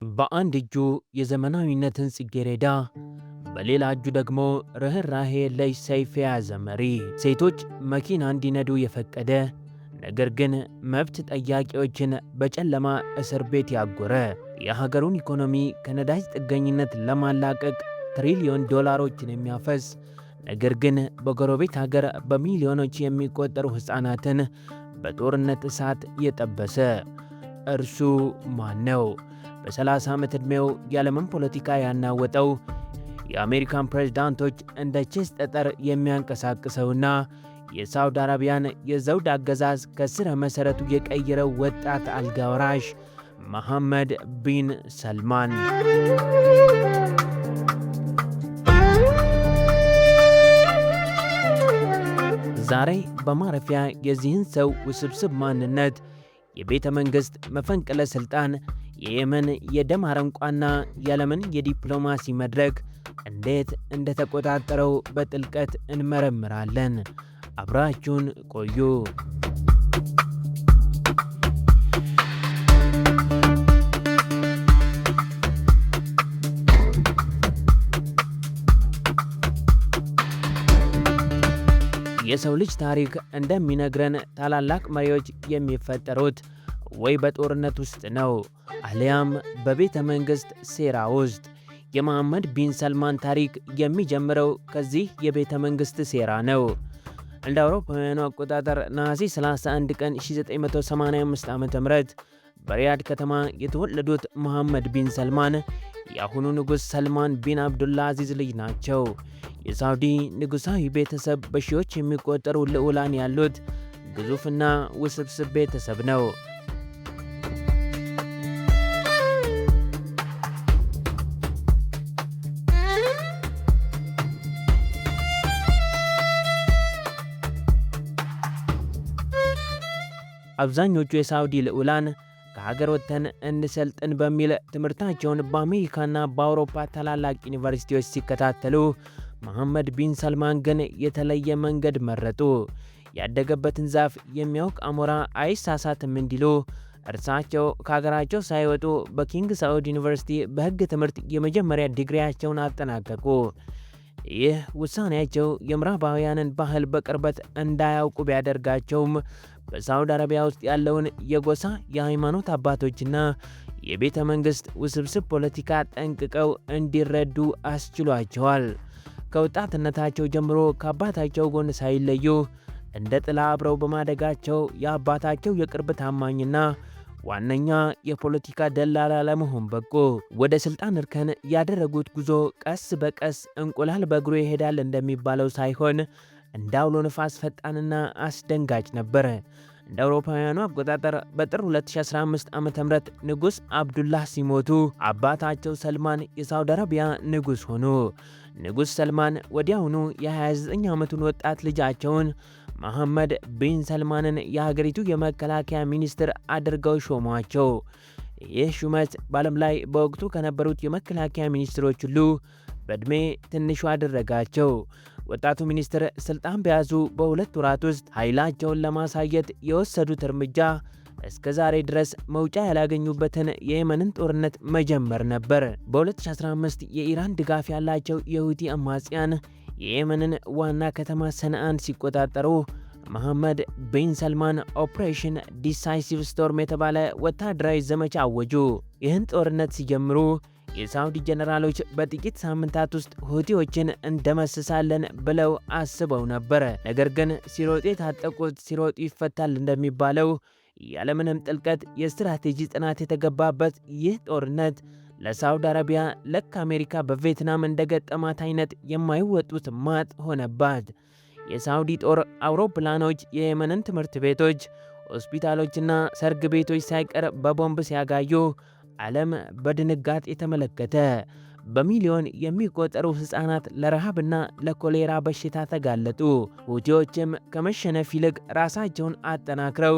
በአንድ እጁ የዘመናዊነትን ጽጌረዳ፣ በሌላ እጁ ደግሞ ርኅራሄ የለሽ ሰይፍ የያዘ መሪ፣ ሴቶች መኪና እንዲነዱ የፈቀደ፣ ነገር ግን መብት ጠያቂዎችን በጨለማ እስር ቤት ያጎረ፣ የሀገሩን ኢኮኖሚ ከነዳጅ ጥገኝነት ለማላቀቅ ትሪሊዮን ዶላሮችን የሚያፈስ፣ ነገር ግን በጎረቤት ሀገር በሚሊዮኖች የሚቆጠሩ ሕፃናትን በጦርነት እሳት የጠበሰ እርሱ ማን ነው? በ30 ዓመት ዕድሜው የዓለምን ፖለቲካ ያናወጠው፣ የአሜሪካን ፕሬዝዳንቶች እንደ ቼስ ጠጠር የሚያንቀሳቅሰውና የሳውዲ አረቢያን የዘውድ አገዛዝ ከስረ መሠረቱ የቀየረው ወጣት አልጋ ወራሽ መሐመድ ቢን ሰልማን። ዛሬ በማረፊያ የዚህን ሰው ውስብስብ ማንነት፣ የቤተ መንግሥት መፈንቅለ ሥልጣን፣ የየመን የደም አረንቋና የዓለምን የዲፕሎማሲ መድረክ እንዴት እንደተቆጣጠረው በጥልቀት እንመረምራለን። አብራችሁን ቆዩ። የሰው ልጅ ታሪክ እንደሚነግረን ታላላቅ መሪዎች የሚፈጠሩት ወይ በጦርነት ውስጥ ነው፣ አሊያም በቤተ መንግሥት ሴራ ውስጥ። የመሐመድ ቢን ሰልማን ታሪክ የሚጀምረው ከዚህ የቤተ መንግሥት ሴራ ነው። እንደ አውሮፓውያኑ አቆጣጠር ነሐሴ 31 ቀን 1985 ዓ.ም በሪያድ ከተማ የተወለዱት መሐመድ ቢን ሰልማን የአሁኑ ንጉሥ ሰልማን ቢን አብዱላ አዚዝ ልጅ ናቸው። የሳውዲ ንጉሣዊ ቤተሰብ በሺዎች የሚቆጠሩ ልዑላን ያሉት ግዙፍና ውስብስብ ቤተሰብ ነው። አብዛኞቹ የሳውዲ ልዑላን ከሀገር ወጥተን እንሰልጥን በሚል ትምህርታቸውን በአሜሪካና በአውሮፓ ታላላቅ ዩኒቨርሲቲዎች ሲከታተሉ፣ መሐመድ ቢን ሰልማን ግን የተለየ መንገድ መረጡ። ያደገበትን ዛፍ የሚያውቅ አሞራ አይሳሳትም እንዲሉ፣ እርሳቸው ከሀገራቸው ሳይወጡ በኪንግ ሳዑድ ዩኒቨርሲቲ በሕግ ትምህርት የመጀመሪያ ዲግሪያቸውን አጠናቀቁ። ይህ ውሳኔያቸው የምዕራባውያንን ባህል በቅርበት እንዳያውቁ ቢያደርጋቸውም፣ በሳውዲ አረቢያ ውስጥ ያለውን የጎሳ፣ የሃይማኖት አባቶችና የቤተ መንግሥት ውስብስብ ፖለቲካ ጠንቅቀው እንዲረዱ አስችሏቸዋል። ከወጣትነታቸው ጀምሮ ከአባታቸው ጎን ሳይለዩ እንደ ጥላ አብረው በማደጋቸው የአባታቸው የቅርብ ታማኝና ዋነኛ የፖለቲካ ደላላ ለመሆን በቁ። ወደ ስልጣን እርከን ያደረጉት ጉዞ ቀስ በቀስ እንቁላል በእግሩ ይሄዳል እንደሚባለው ሳይሆን፣ እንደ አውሎ ነፋስ ፈጣንና አስደንጋጭ ነበር። እንደ አውሮፓውያኑ አቆጣጠር በጥር 2015 ዓ.ም ንጉሥ አብዱላህ ሲሞቱ አባታቸው ሰልማን የሳውዲ አረቢያ ንጉሥ ሆኑ። ንጉሥ ሰልማን ወዲያውኑ የ29 ዓመቱን ወጣት ልጃቸውን መሐመድ ቢን ሰልማንን የሀገሪቱ የመከላከያ ሚኒስትር አድርገው ሾሟቸው። ይህ ሹመት በዓለም ላይ በወቅቱ ከነበሩት የመከላከያ ሚኒስትሮች ሁሉ በዕድሜ ትንሹ አደረጋቸው። ወጣቱ ሚኒስትር ስልጣን በያዙ በ2 ወራት ውስጥ ኃይላቸውን ለማሳየት የወሰዱት እርምጃ እስከ ዛሬ ድረስ መውጫ ያላገኙበትን የየመንን ጦርነት መጀመር ነበር። በ2015 የኢራን ድጋፍ ያላቸው የሁቲ አማጽያን የየመንን ዋና ከተማ ሰንዓን ሲቆጣጠሩ፣ መሐመድ ቢን ሰልማን Operation Decisive Storm የተባለ ወታደራዊ ዘመቻ አወጁ። ይህን ጦርነት ሲጀምሩ የሳውዲ ጀነራሎች በጥቂት ሳምንታት ውስጥ ሁቲዎችን እንደመስሳለን ብለው አስበው ነበር። ነገር ግን ሲሮጡ የታጠቁት ሲሮጡ ይፈታል እንደሚባለው፣ ያለምንም ጥልቀት የስትራቴጂ ጥናት የተገባበት ይህ ጦርነት ለሳውዲ አረቢያ ልክ አሜሪካ በቪየትናም እንደገጠማት አይነት የማይወጡት ማጥ ሆነባት። የሳውዲ ጦር አውሮፕላኖች የየመንን ትምህርት ቤቶች፣ ሆስፒታሎችና ሰርግ ቤቶች ሳይቀር በቦምብ ሲያጋዩ ዓለም በድንጋጤ ተመለከተ። በሚሊዮን የሚቆጠሩ ሕፃናት ለረሃብና ለኮሌራ በሽታ ተጋለጡ። ሁቲዎችም ከመሸነፍ ይልቅ ራሳቸውን አጠናክረው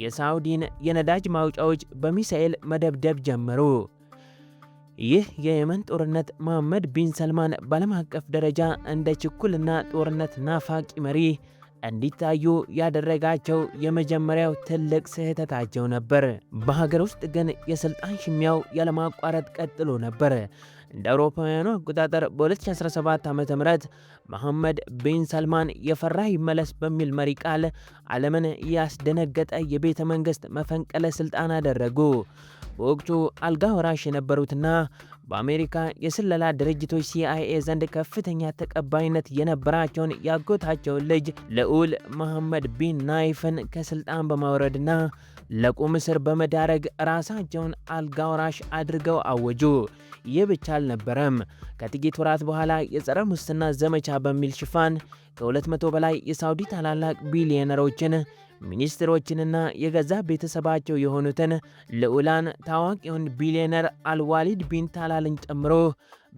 የሳውዲን የነዳጅ ማውጫዎች በሚሳኤል መደብደብ ጀመሩ። ይህ የየመን ጦርነት መሐመድ ቢን ሰልማን በዓለም አቀፍ ደረጃ እንደ ችኩልና ጦርነት ናፋቂ መሪ እንዲታዩ ያደረጋቸው የመጀመሪያው ትልቅ ስህተታቸው ነበር። በሀገር ውስጥ ግን የስልጣን ሽሚያው ያለማቋረጥ ቀጥሎ ነበር። እንደ አውሮፓውያኑ አቆጣጠር በ2017 ዓ.ም መሐመድ ቢን ሰልማን የፈራ ይመለስ በሚል መሪ ቃል ዓለምን ያስደነገጠ የቤተ መንግሥት መፈንቅለ ስልጣን አደረጉ። በወቅቱ አልጋ ወራሽ የነበሩትና በአሜሪካ የስለላ ድርጅቶች ሲአይኤ ዘንድ ከፍተኛ ተቀባይነት የነበራቸውን ያጎታቸውን ልጅ ልዑል መሐመድ ቢን ናይፍን ከስልጣን በማውረድና ለቁም እስር በመዳረግ ራሳቸውን አልጋ ወራሽ አድርገው አወጁ። ይህ ብቻ አልነበረም። ከጥቂት ወራት በኋላ የጸረ ሙስና ዘመቻ በሚል ሽፋን ከ200 በላይ የሳውዲ ታላላቅ ቢሊዮነሮችን፣ ሚኒስትሮችንና የገዛ ቤተሰባቸው የሆኑትን ልዑላን ታዋቂውን ቢሊዮነር አልዋሊድ ቢን ታላልን ጨምሮ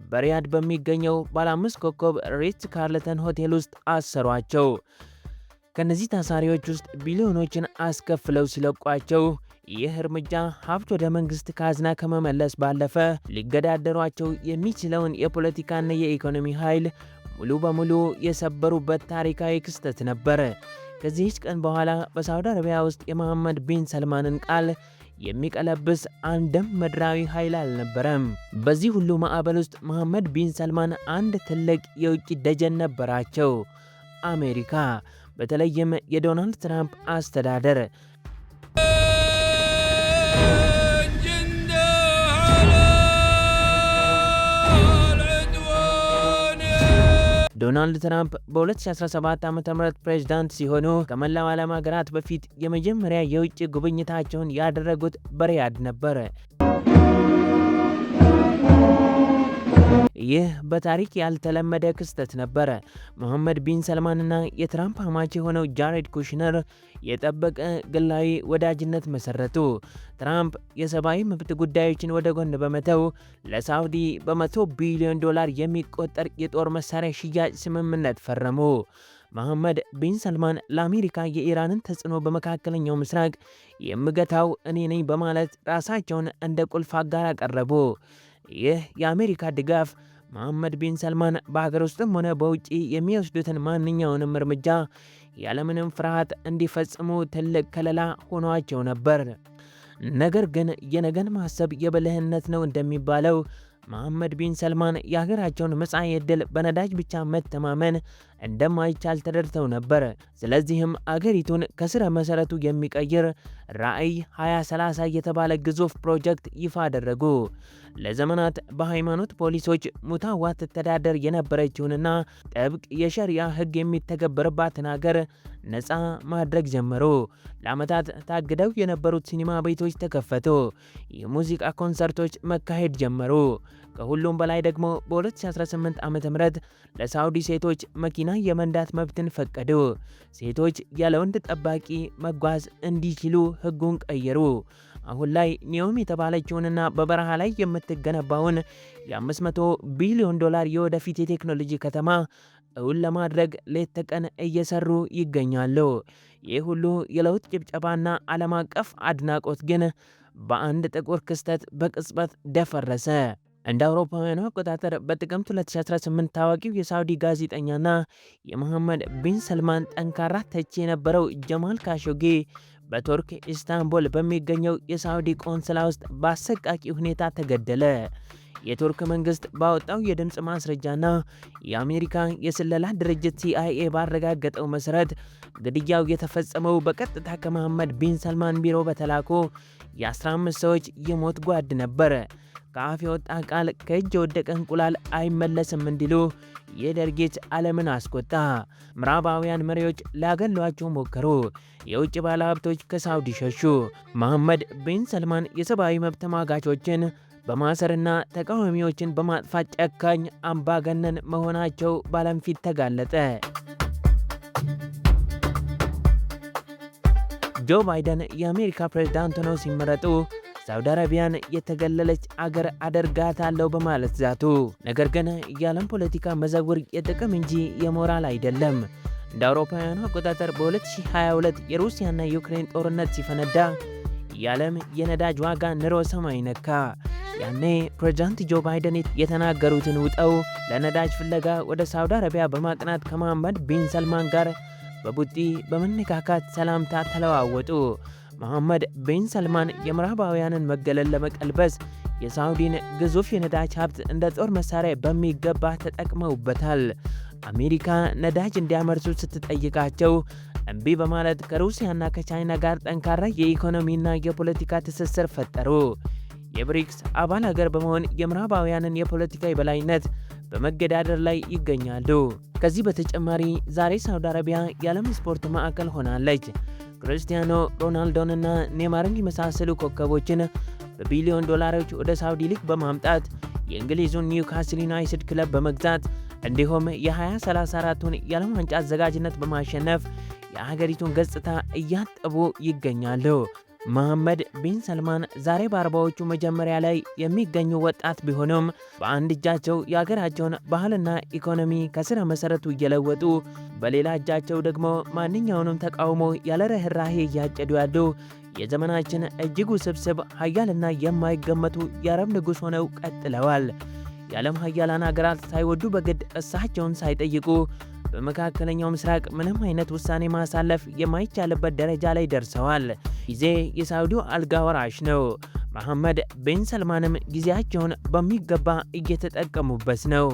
በሪያድ በሚገኘው ባለአምስት ኮከብ ሪትዝ ካርልተን ሆቴል ውስጥ አሰሯቸው። ከነዚህ ታሳሪዎች ውስጥ ቢሊዮኖችን አስከፍለው ሲለቋቸው፣ ይህ እርምጃ ሀብት ወደ መንግስት ካዝና ከመመለስ ባለፈ ሊገዳደሯቸው የሚችለውን የፖለቲካና የኢኮኖሚ ኃይል ሙሉ በሙሉ የሰበሩበት ታሪካዊ ክስተት ነበር። ከዚህች ቀን በኋላ በሳውዲ አረቢያ ውስጥ የመሐመድ ቢን ሰልማንን ቃል የሚቀለብስ አንድም ምድራዊ ኃይል አልነበረም። በዚህ ሁሉ ማዕበል ውስጥ መሐመድ ቢን ሰልማን አንድ ትልቅ የውጭ ደጀን ነበራቸው፦ አሜሪካ፣ በተለይም የዶናልድ ትራምፕ አስተዳደር። جنده على العدوان. ዶናልድ ትራምፕ በ2017 ዓ.ም ፕሬዝዳንት ሲሆኑ ከመላው ዓለም ሀገራት በፊት የመጀመሪያ የውጭ ጉብኝታቸውን ያደረጉት በሪያድ ነበር። ይህ በታሪክ ያልተለመደ ክስተት ነበረ። መሐመድ ቢን ሰልማንና የትራምፕ አማች የሆነው ጃሬድ ኩሽነር የጠበቀ ግላዊ ወዳጅነት መሰረቱ። ትራምፕ የሰብአዊ መብት ጉዳዮችን ወደ ጎን በመተው ለሳውዲ በ100 ቢሊዮን ዶላር የሚቆጠር የጦር መሳሪያ ሽያጭ ስምምነት ፈረሙ። መሐመድ ቢን ሰልማን ለአሜሪካ የኢራንን ተጽዕኖ በመካከለኛው ምስራቅ የምገታው እኔ ነኝ በማለት ራሳቸውን እንደ ቁልፍ አጋር አቀረቡ። ይህ የአሜሪካ ድጋፍ መሐመድ ቢን ሰልማን በሀገር ውስጥም ሆነ በውጭ የሚወስዱትን ማንኛውንም እርምጃ ያለምንም ፍርሃት እንዲፈጽሙ ትልቅ ከለላ ሆኗቸው ነበር። ነገር ግን የነገን ማሰብ የብልህነት ነው እንደሚባለው፣ መሐመድ ቢን ሰልማን የሀገራቸውን መጻኢ ዕድል በነዳጅ ብቻ መተማመን እንደማይቻል ተረድተው ነበር። ስለዚህም አገሪቱን ከስረ መሰረቱ የሚቀይር ራዕይ 2030 የተባለ ግዙፍ ፕሮጀክት ይፋ አደረጉ። ለዘመናት በሃይማኖት ፖሊሶች ሙታዋ ትተዳደር የነበረችውንና ጥብቅ የሸሪያ ሕግ የሚተገበርባትን ሀገር ነፃ ማድረግ ጀመሩ። ለዓመታት ታግደው የነበሩት ሲኒማ ቤቶች ተከፈቱ። የሙዚቃ ኮንሰርቶች መካሄድ ጀመሩ። ከሁሉም በላይ ደግሞ በ2018 ዓ.ም ለሳውዲ ሴቶች መኪና የመንዳት መብትን ፈቀዱ። ሴቶች ያለ ወንድ ጠባቂ መጓዝ እንዲችሉ ሕጉን ቀየሩ። አሁን ላይ ኒዮም የተባለችውንና በበረሃ ላይ የምትገነባውን የ500 ቢሊዮን ዶላር የወደፊት የቴክኖሎጂ ከተማ እውን ለማድረግ ሌት ተቀን እየሰሩ ይገኛሉ። ይህ ሁሉ የለውጥ ጭብጨባና ዓለም አቀፍ አድናቆት ግን በአንድ ጥቁር ክስተት በቅጽበት ደፈረሰ። እንደ አውሮፓውያኑ አቆጣጠር በጥቅምት 2018 ታዋቂው የሳውዲ ጋዜጠኛና የመሐመድ ቢን ሰልማን ጠንካራ ተቺ የነበረው ጀማል ካሾጊ በቱርክ ኢስታንቡል በሚገኘው የሳውዲ ቆንስላ ውስጥ በአሰቃቂ ሁኔታ ተገደለ። የቱርክ መንግስት ባወጣው የድምፅ ማስረጃና የአሜሪካ የስለላ ድርጅት ሲአይኤ ባረጋገጠው መሰረት ግድያው የተፈጸመው በቀጥታ ከመሐመድ ቢን ሰልማን ቢሮ በተላኩ የ15 ሰዎች የሞት ጓድ ነበር። ከአፍ የወጣ ቃል ከእጅ የወደቀ እንቁላል አይመለስም እንዲሉ፣ ይህ ድርጊት ዓለምን አስቆጣ። ምዕራባውያን መሪዎች ሊያገሏቸው ሞከሩ። የውጭ ባለሀብቶች ከሳውዲ ሸሹ። መሐመድ ቢን ሰልማን የሰብአዊ መብት ተሟጋቾችን በማሰርና ተቃዋሚዎችን በማጥፋት ጨካኝ አምባገነን መሆናቸው በዓለም ፊት ተጋለጠ። ጆ ባይደን የአሜሪካ ፕሬዝዳንት ሆነው ሲመረጡ ሳውዲ አረቢያን የተገለለች አገር አደርጋታለሁ በማለት ዛቱ። ነገር ግን የዓለም ፖለቲካ መዘውር የጥቅም እንጂ የሞራል አይደለም። እንደ አውሮፓውያኑ አቆጣጠር በ2022 የሩሲያና የዩክሬን ጦርነት ሲፈነዳ የዓለም የነዳጅ ዋጋ ንሮ ሰማይ ነካ። ያኔ ፕሬዝዳንት ጆ ባይደን የተናገሩትን ውጠው ለነዳጅ ፍለጋ ወደ ሳውዲ አረቢያ በማቅናት ከመሐመድ ቢን ሰልማን ጋር በቡጢ በመነካካት ሰላምታ ተለዋወጡ። መሐመድ ቢን ሰልማን የምዕራባውያንን መገለል ለመቀልበስ የሳውዲን ግዙፍ የነዳጅ ሀብት እንደ ጦር መሳሪያ በሚገባ ተጠቅመውበታል። አሜሪካ ነዳጅ እንዲያመርቱ ስትጠይቃቸው እምቢ በማለት ከሩሲያና ከቻይና ጋር ጠንካራ የኢኮኖሚና የፖለቲካ ትስስር ፈጠሩ። የብሪክስ አባል ሀገር በመሆን የምዕራባውያንን የፖለቲካ የበላይነት በመገዳደር ላይ ይገኛሉ። ከዚህ በተጨማሪ ዛሬ ሳውዲ አረቢያ የዓለም ስፖርት ማዕከል ሆናለች። ክርስቲያኖ ሮናልዶንና ኔማርን የመሳሰሉ ኮከቦችን በቢሊዮን ዶላሮች ወደ ሳውዲ ሊግ በማምጣት፣ የእንግሊዙን ኒውካስል ዩናይትድ ክለብ በመግዛት፣ እንዲሁም የ2034ቱን የዓለም ዋንጫ አዘጋጅነት በማሸነፍ የሀገሪቱን ገጽታ እያጠቡ ይገኛሉ። መሐመድ ቢን ሰልማን ዛሬ በ40ዎቹ መጀመሪያ ላይ የሚገኙ ወጣት ቢሆኑም፣ በአንድ እጃቸው የሀገራቸውን ባህልና ኢኮኖሚ ከስረ መሰረቱ እየለወጡ፣ በሌላ እጃቸው ደግሞ ማንኛውንም ተቃውሞ ያለ ርኅራሄ እያጨዱ ያሉ የዘመናችን እጅግ ውስብስብ፣ ሀያልና የማይገመቱ የአረብ ንጉሥ ሆነው ቀጥለዋል። የዓለም ሀያላን ሀገራት ሳይወዱ በግድ እሳቸውን ሳይጠይቁ በመካከለኛው ምስራቅ ምንም አይነት ውሳኔ ማሳለፍ የማይቻልበት ደረጃ ላይ ደርሰዋል። ጊዜ የሳውዲው አልጋ ወራሽ ነው። መሐመድ ቢን ሰልማንም ጊዜያቸውን በሚገባ እየተጠቀሙበት ነው።